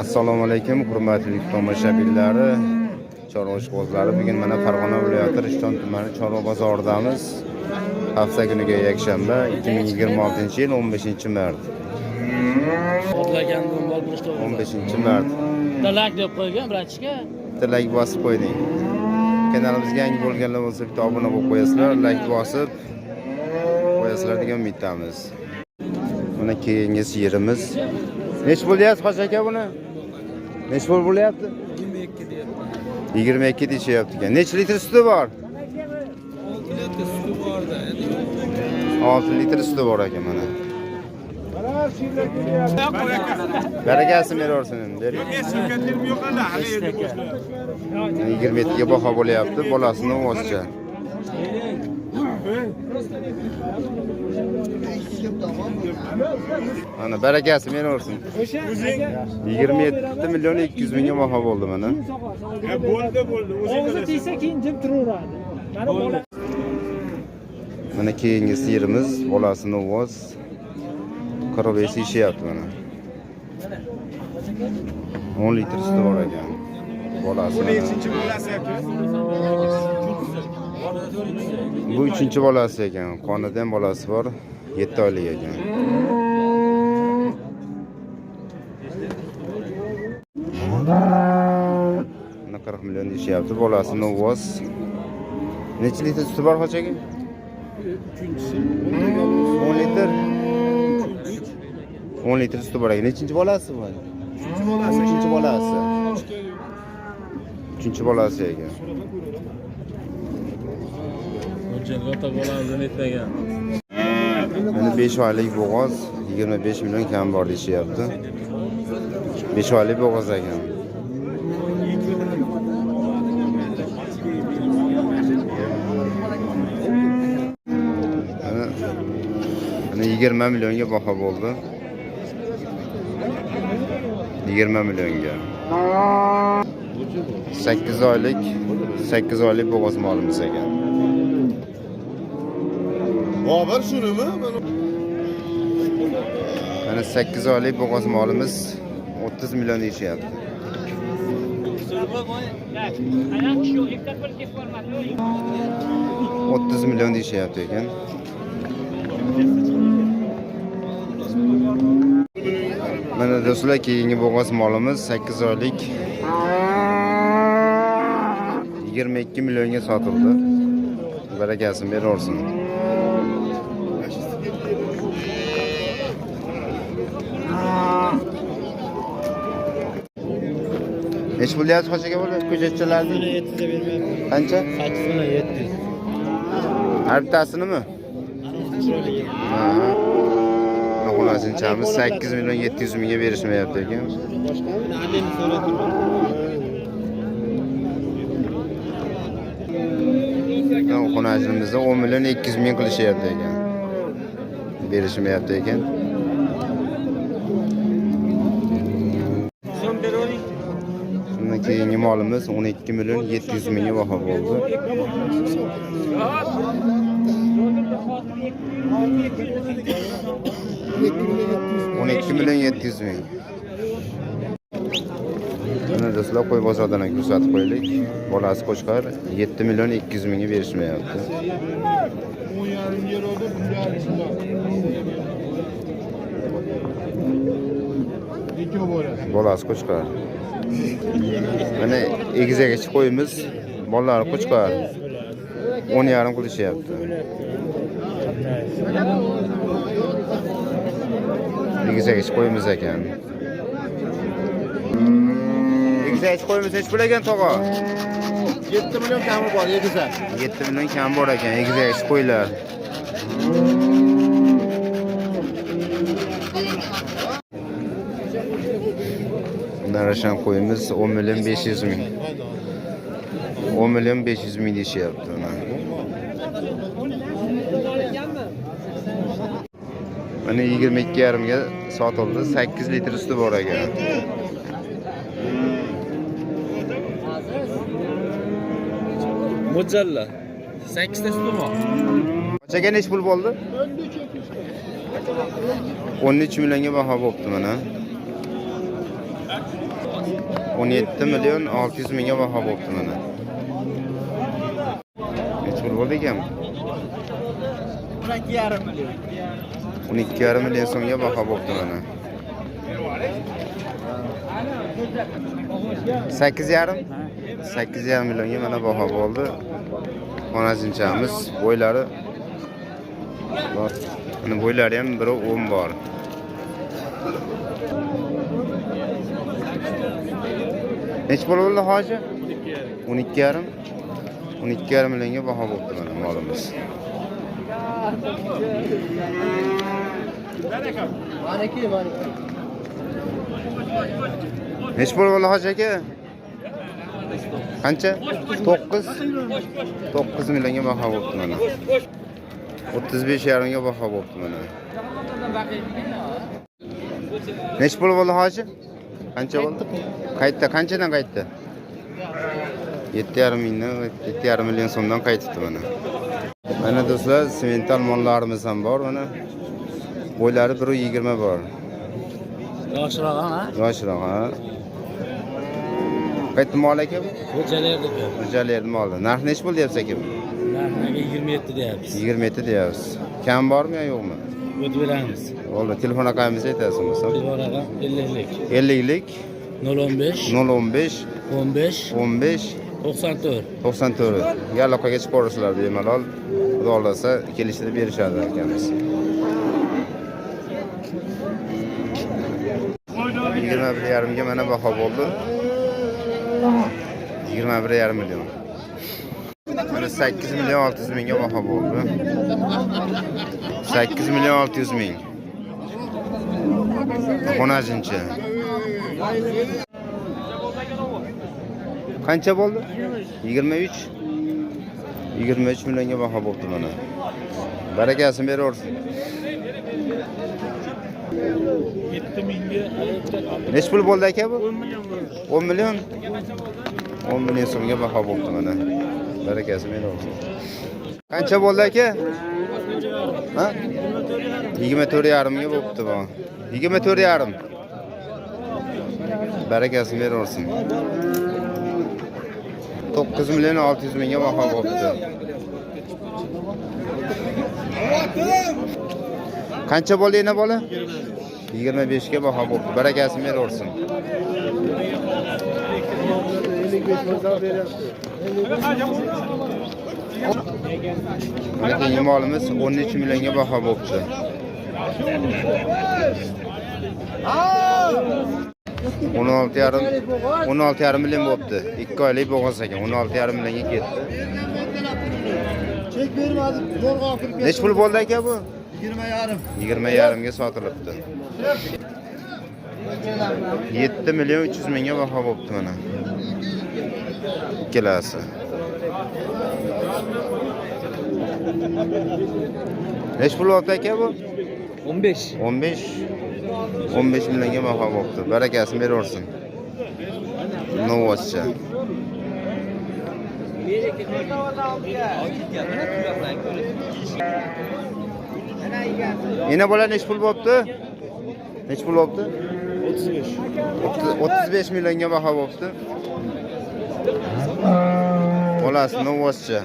Assalomu alaykum, hurmatli tomoshabinlari, chorva ishqibozlari. Bugun mana Farg'ona viloyati Rishton tumani chorva bozoridamiz. Hafta kuniga yakshanba, 2026-yil 15-mart. Otlagan mol bo'lishdi. 15-mart. Bitta layk deb qo'ygan, братишка. Bitta layk bosib qo'yding. Kanalimizga yangi bo'lganlar bo'lsa, bitta obuna bo'lib qo'yasizlar, layk bosib qo'yasizlar degan umiddamiz. Mana keyingi yerimiz. Nechi pul deyapsiz, Hoji aka, buni? Nechi pul bo'lyapti? 22 deyapti. 22 deyishyapti ekan. Necha litr suti bor? 6 litr suti borda. Endi 6 litr suti bor ekan mana. Barakasini beraversin endi. Bering. 27 ga baho bo'lyapti, bolasini ovozcha. Mana barakasi beraversin. 27 million 200 mingga baho bo'ldi mana. Bo'ldi, bo'ldi. Og'zi tegsa keyin jim turaveradi. Mana bola Mana keyingi siyirimiz, bolasini ovoz 45 deyishyapti mana. 10 litr suti bor ekan. Bolasi mana. Nechinchi bolasi aka? Bu uchinchi bolasi ekan. Qonida ham bolasi bor. 7 oylik ekan. Mana 40 million deyishyapti. Bolasini ovoz. Necha litr suti bor, hoji aka? Uchinchisi. 10 litr. 10 litr suti bor ekan. Nechinchi bolasi bu? Uchinchi bolasi. Uchinchi bolasi. Uchinchi bolasi ekan. Mo'ljalga ota bolamizni etmagan. Mana 5 oylik bo'g'oz 25 million kam bor deyishyapti. 5 oylik bo'g'oz ekan. Mana mana 20 millionga baho bo'ldi. 20 millionga. 8 oylik 8 oylik bo'g'oz molimiz ekan. Bobur shunimi? Mana 8 oylik bo'g'oz molimiz 30 million deyishyapti. Ayaq shu ikkita pul kelib qolmadi. 30 million deyishyapti ekan. Mana do'stlar, keyingi bo'g'oz molimiz 8 oylik 22 millionga sotildi. Barakasini beraversin. Nechi pul deyapsiz, hoji aka, bular ko'chatchalarni? 700 bermayapti. Qancha? 8 million 700. Har bittasinimi? Ha. Xulosинchamiz 8 million 700 mingga berishmayapti ekan. Xonajimizda 10 million 200 ming qilishyapti ekan. Berishmayapti ekan. Shundan keyingi molimiz 12 million 700 mingga baho bo'ldi. 12 million 700 ming. Mana do'stlar, qo'y bozoridan ham ko'rsatib qo'yaylik. Bolasi qo'chqor 7 million 200 mingga berishmayapti. Bolasi qo'chqor. Mana egizak qo'yimiz, bolalari qo'chqor. 10,5 qilishyapti. Egizak qo'yimiz ekan. Egizak qo'yimiz nechi pul ekan, tog'a? 7 million kami bor, egizak. 7 million kam bor ekan egizak qo'ylar. Narashan qo'yimiz 10 million 500 ming. 10 million 500 ming deyishyapti mana. Mana 22,5 ga sotildi. 8 litr suti bor ekan. Mo'ljalla. 8 ta suti bor. Aka, nechi pul bo'ldi? 13 millionga baho bo'pti mana. 17 million 600 mingga baho bo'pti mana. Necha pul bo'ldi ekan? 12,5 million. 12,5 million so'mga baho bo'pti mana. 8,5 8,5 millionga mana baho bo'ldi. Xonazinchamiz bo'ylari bor. Mana bo'ylari ham 1.10 bor. Necha pul bo'ldi hoji? 12,5 12,5 millionga baho bo'pti mana molimiz. Necha pul bo'ldi hoji aka? Qancha? 9 9 millionga baho bo'pti mana. 35,5 ga baho bo'pti mana. Necha pul bo'ldi hoji? Qancha bo'ldi? Qaytdi, qanchadan qaytdi? 7,5 mingdan, 7,5 million so'mdan qaytibdi mana. Mana do'stlar, semental mollarimiz ham bor mana. Bo'ylari 1.20 bor. Yoshroq ha? Yoshroq ha. Qaytdi mol aka bu? Xo'jalerdiki. Xo'jalerdi moli. Narx necha pul deyapsiz aka? Narxiga 27 deyapmiz. 27 deyapsiz. Kam bormi yo yo'qmi? O'tib beramiz. Bo'ldi, telefon raqamingizni aytasiz bo'lmasa. Telefon raqam 50lik. 50lik 015 015 15 15 94. 94. Ya aloqaga chiqib ko'rasizlar bemalol. Xudo xohlasa kelishtirib berishadi akamiz. 21,5 ga mana baho bo'ldi. 21,5 million. Mana 8 million 600 mingga baho bo'ldi. 8 million 600 ming. Xonajinchi. Qancha bo'ldi? 23. 23 millionga baho bo'ldi mana. Barakasini beraversin. 7 mingga. Necha pul bo'ldi aka bu? 10 million bo'ldi. 10 million? 10 million so'mga baho bo'ldi mana. Barakasini beraversin. Qancha bo'ldi aka? Ha? 24,5 ga bo'pti bu. 24,5. Barakasini beraversin. 9 million 600 mingga baho bo'pti. Qancha bo'ldi yana bola? 25 ga baho bo'pti. Barakasini beraversin. Mana keyingi molimiz 13 millionga baho bo'pti. 16,5 million bo'pti. 2 oylik bo'g'oz ekan. 16,5 millionga ketdi. Chek bermadim, zo'rg'a olib kirib. Necha pul bo'ldi aka bu? 20,5. 20,5 ga sotilibdi. 7 million 300 mingga baho bo'pti mana. Ikkalasi. Necha pul bo'ldi aka bu? 15. 15. 15 millionga baho bo'pti. Barakasini beraversin. Novvoscha. Ena bola necha pul bo'pti? Necha pul bo'pti? 35. 35 millionga baho bo'pti. Bolasi novvoscha.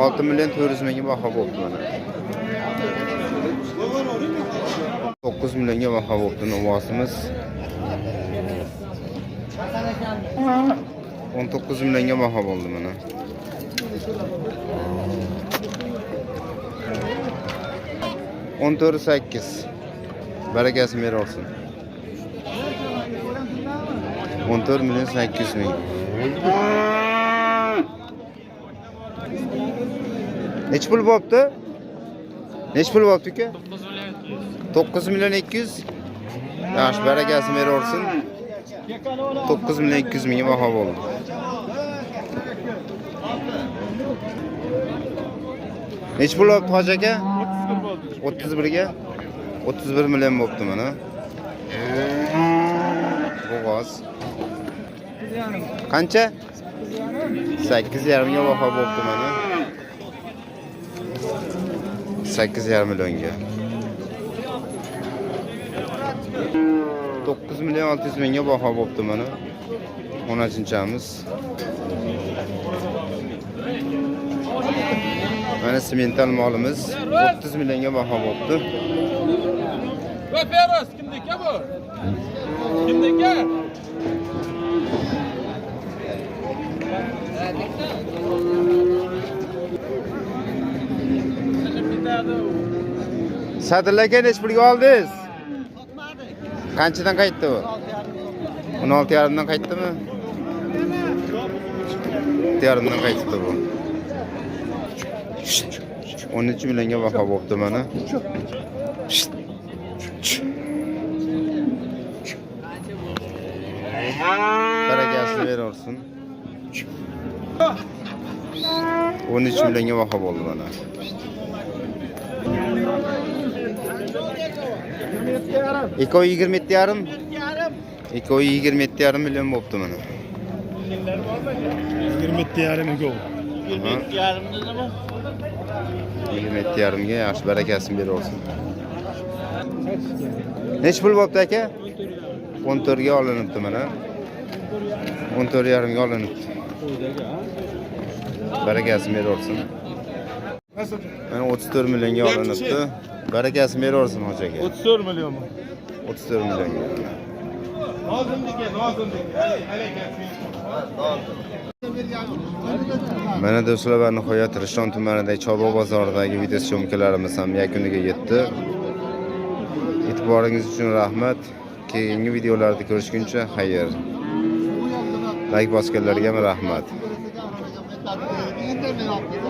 6 million 400 mingga baho bo'pti mana. 9 millionga baho bo'pti novvosimiz. 19 millionga baho bo'ldi mana. 14,8. Barakasini beraversin. 14 million 800 ming. Necha pul bo'pti? Necha pul bo'pti uka? 9 million 200. Yaxshi, barakasini beraversin. 9 million 200 mingga baho bo'ldi. Necha pul bo'pti hoji aka? 31 ga 31 million bo'pti mana. Bo'g'oz. Qancha? 8,5 ga baho bo'pti mana. 8,5 millionga. 9 million 600 mingga baho bo'pti mana. Onachinchamiz. Mana simental molimiz 30 millionga baho bo'pti. Va Feroz kimniki bu? Kimniki? Sadilla aka, nechi pulga oldingiz? Qanchadan qaytdi u? 16,5 dan qaytdimi? 6,5 dan qaytibdi bu. 13 millionga baho bo'pti mana. Barakasini beraversin. 13 millionga baho bo'ldi mana. Ikkovi 27,5. Ikkovi 27,5 million bo'pti mana. 27,5 ikkovi. 27,5 ga yaxshi, barakasini beraversin. Nechi pul bo'pti aka? 14 ga olinibdi mana. 14,5 ga olinibdi. Barakasini beraversin. Mana 34 millionga olinibdi. Barakasini beraversin hoji aka. 34 millionmi? 34 millionga. Nozimniki, Nozimniki. Mana do'stlar, va nihoyat Rishton tumanidagi Chorva bozoridagi video syomkalarimiz ham yakuniga yetdi. E'tiboringiz uchun rahmat. Keyingi videolarda ko'rishguncha xayr. Like bosganlarga ham rahmat. Internet.